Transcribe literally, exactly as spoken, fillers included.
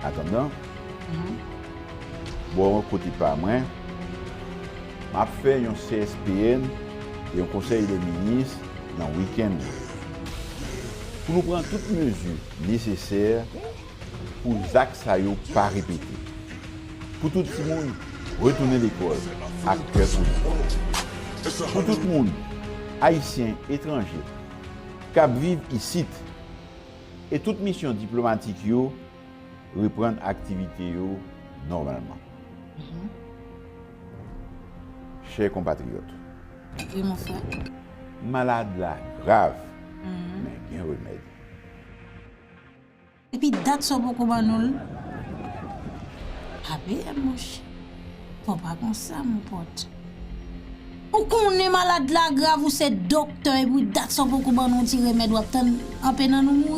Atandan, bò kote pa mwen, m ap fè yon C S P N e yon konsèy de minis nan wikenn nan pou nou pran tout mezi nesesè pou zak sa yo pa repete. Pou tout timoun retounen lekòl ak kè kontan. Pou tout moun, ayisyen, etranje, k ap viv isit, e tout misyon diplomatik yo reprann aktivite yo nòmalman. Chè konpatriyòt, Wi, mon frè. Malad la grav, men gen remèd. Epi dat sa w poko ban nou l. Abe, monchè. Fò pa konsa, mon pòt. Ou konnen malad la grav, ou se doktè, epi dat sa w poko ban nou ti remèd, w ap tann anpe nan nou mouri.